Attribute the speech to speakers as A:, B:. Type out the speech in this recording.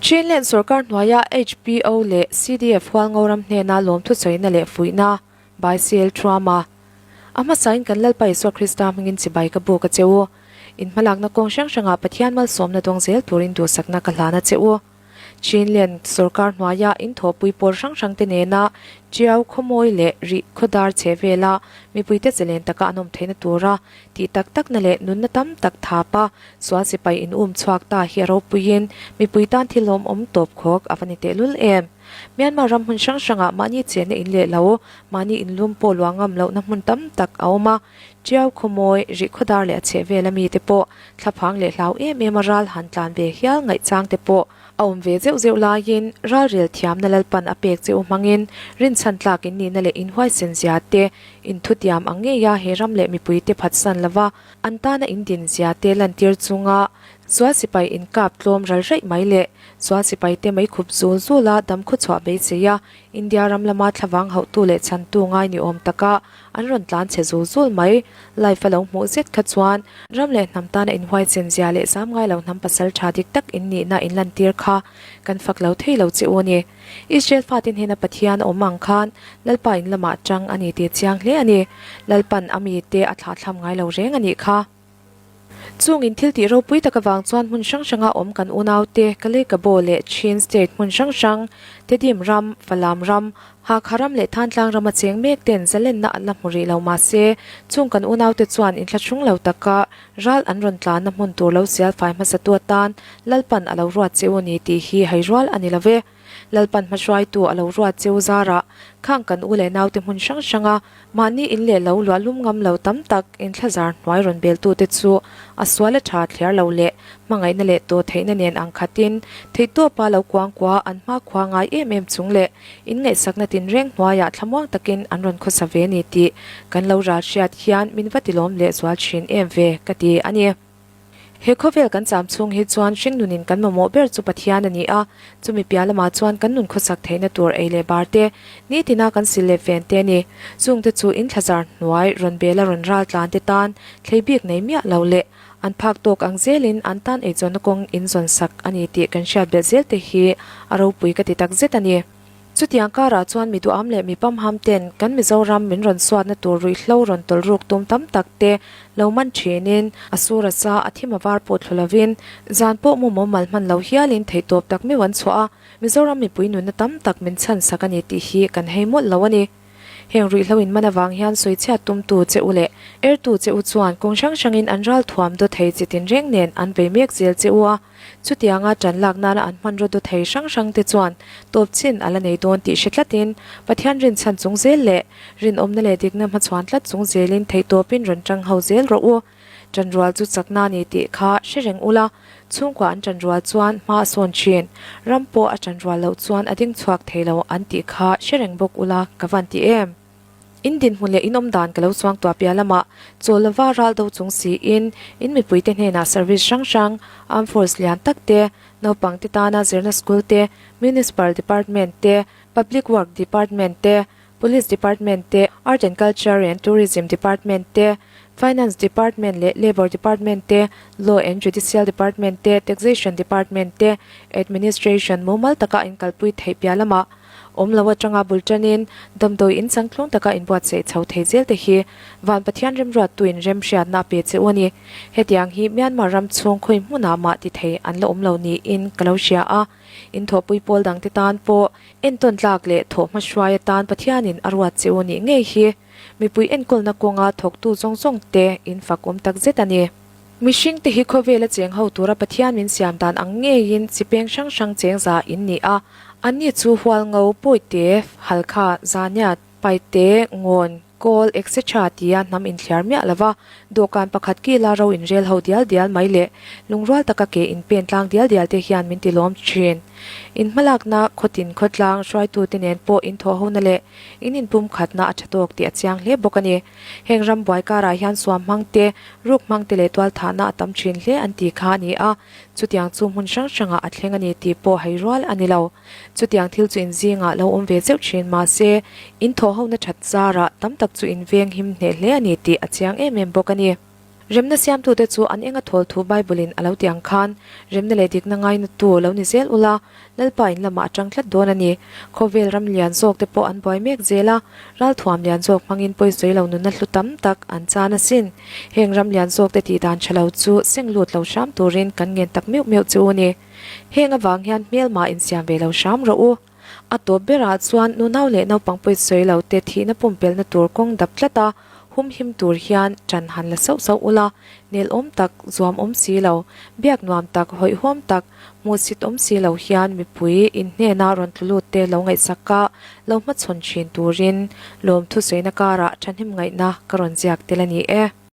A: Chinland sorkar hnuaia HPO leh CDF Hualngoram hnena lawmthusawiina leh fuihna by CL Thuama. A hmasain kan Lalpa Isua Krista hmingin chibai ka buk a che u. In hmalakna kawng hrang hrangah Pathian malsawmna dawng zel turin duhsakna ka hlan a che u. Chinland sorkar hnuaia in thawhpui pawl hrang hrangte nena Tiau khawmawi leh Rih khawdar chhe vela mipuite zalen taka an awm theihna tura tih tak takna leh nunna tam tak thapa sual sipai in um chhuak ta hi a ropuiin mipui tan thil lawmawm tawp khawk a va ni tehlul em. Myanmar ram hmun hrang hrangah mahni chenna in leh lo, mahni inlum pawh luah ngam lohna hmun tam tak a awm a. Tiau khawmawi, Rih khawdar leh a chheh vela mite pawh thlaphang leh hlau em em a ral han tlan ve hial ngaihchang te pawh a awm ve zeuh zeuh laiin ralrel thiamna Lalpan a pek che u hmangin rinchhan tlak in nihna leh inhuaisen zia te, inthutiam ang ngeia he ram leh mipuite phatsan lova an tana in din zia te lantir chunga sual sipai inkap tlawm ral raih mai leh sual sipaite meikhup zul zula damkhawchhuah beisei a India ram lama thlavang hauhtu leh chhantu ngai ni awm taka an rawn tlan chhe zul zul mai. Life a lo hmuh zet kha chuan ram leh hnam tana inhuaichin zia leh zam ngai lo hnam pasal tha dik tak in nihna in lantir kha kan fak lo thei lo che u a ni. Israel fate hnena Pathian a awm ang khan Lalpa in lamah tang a ni tih chiang hle a ni. Lalpan a mite a thlahthlam ngai lo reng a nih kha. Chung in thil tih ropui tak avang chuan hmun hrang hranga awm kan unaute Kalekabo leh Chin State hmun hrang hrang, Tedim ram, Falam ram, Hakha ram leh Thantlang rama cheng mek ten zalenna an la hmu rih lo mahse chung kan unaute chuan inthlahrung lo taka ral an rawn tlanna hmun tur lo sial fai hmasatu atan Lalpan a lo ruat che u ni tih hi hai rual a ni lo ve. Lalpan hmahruaitu a lo ruat cheu zarah khang kan u leh naute hmun hrang hranga mahni in leh lo luah lum ngam lo tam tak inthlazar hnuai rawn beltute chu a sual a tha thliar lo leh hmangaihna leh tawh theihna nen ang khatin theihtawpa lo kuangkua an hmakhua ngai em em chung leh inngaihsakna tinreng hnuaiah thlamuang takin an rawn khawsa ve ni tih kan lo ral hriat hian min va tilawm lehzual thin em ve ka ti a ni. He khawvel kan cham chhung hi chuan hringnunin kan mamawh ber chu Pathian a ni a, chumi piah lamah chuan kan nun khawsak theihna tur ei leh bar te, nitina kan sil leh ven te a ni. Chungte chu in thlazar hnuai, rawn bela rawn ral tlan te tan thlei bik nei miah lo leh an phak tawk ang zelin an tan eizawnna kawng in zawn sak a ni tih kan hriat belh zel te hi a ropui ka ti takzet a ni. Chutiang karah chuan mi duham leh mi pamham ten kan Mizoram min rawn suatna tur ruihhlo rawn tawlh ruk tum tam tak te lo man thinin a sur a sa a thim a var pawh thlu lovin zan pawh mu mawmal hman lo hialin theihtawp tak meuh an chhuah a, Mizoram mipui nunna tam tak min chhan sak a ni tih hi kan hei mawlh lo a ni. Heng ruihhlo in man avang hian sawichhiat tumtu che u leh ertu che u chuan kawng hrang hrangin an ralthuam daw thei chi tinreng nen an vei mek zel che u a. Chutianga ṭan lak nana an hmanraw daw thei hrang hrangte chuan tawp chin a la nei dawn tih hre tlatin Pathian rinchhan chung zel leh rinawmna leh dikna hmachhuan tlat chung zelin theihtawpin rawn ṭang ho zel rawh u. Ṭanrual chu chakna a ni tih kha hre reng ula, chhungkua an ṭanrual chuan hma a sawn ṭhin, ram pawh a ṭanrual loh chuan a ding chhuak thei lo an tih kha hre reng bawk ula ka van ti em? In dinhmun leh in awm dan ka lo chuang tuah piah lamah chaw lova ral do chung siin in mipuite hnenah service hrang hrang, Armed Force lian tak te, naupang te tana zirna school te, Municipal Department te, Public Work Department te, Police Department te, Art and Culture and Tourism Department te, Finance Department leh Labour Department te, Law and Judicial Department te, Taxation Department te, Administration mumal taka inkalpui theih piah lamah awm lo atanga bul tanin damdawi in changtlung taka inbuatsaih chho thei zel te hi Van Pathian remruattuin remhriatna a pe che u a ni. Hetiang hi Myanmar ram chhung khawi hmunah mah ti thei an la awm lo niin ka lo hria a. In thawhpui pawl dangte tan pawh entawn tlak leh thawh hmahruai atan Pathianin a ruat che u nih ngei hi mipui enkawlna kawnga thawktu zawng zawng te in fak awm tak zet a ni. Mihring te hi khawvela cheng ho tura Pathian min siam dan ang ngeiin chi peng hrang hrang cheng za in ni a, anni chu Hualngo, Pawite, Halkha, Zaniat, Paite, Ngawn, Kawl etc tia hnam inthliar miah lova dawhkan pakhat kila ro inrel ho dial dial mai leh lungrual taka ke inpen tlang dial dial te hian min ti lawm thin. In hmalakna khawtin khawtlang hruaitute nen pawh in thawhhona leh in inpumkhatna a tha tawk tih a chiang hle bawk a ni. Heng ram buai karah hian suam hmang te, ruk hmang te leh tualthahna a tam thin hle an ti kha a ni a, chutiang chu hmun hrang hrangah a thleng a ni tih pawh hai rual a ni lo. Chutiang thil chu in zingah lo awm ve zeuh thin mahse, in thawhhona that zarah tam tak chu in veng him hneh hle a ni tih a chiang em em bawk a ni. Remna siamtute chu an enga thawl thu Bible-in a lo ti ang khan, remna leh dikna ngainatu lo ni zel ula, Lalpa in lamah a tang tlat dawn a ni. Khawvel ram lian zawk te pawh an buai mek zel a, ralthuam lian zawk hmangin pawisawi lo nunna hlu tam tak an chan asin. Heng ram lian zawk te tih dan tha lo chu seng lut lo hram turin kan ngen tak meuh meuh che u ni. Heng avang hian hmelma insiam ve lo hram rawh u. A tawp berah chuan nunau leh naupang pawisawi lo te thihna pumpelna tur kawng dap tlat a, Humhim tur hian ṭan han la sauh sauh ula, nel awm tak, zuam awm si lo, biak nuam tak, hawihhawm tak, hmuhsit awm si lo hian mipui inhnena rawn tlu lut te lo ngaihsak a, lo hmachhawn ṭhin turin lawmthu sawiina karah ṭhahnem ngaihna ka rawn ziak tel a ni e.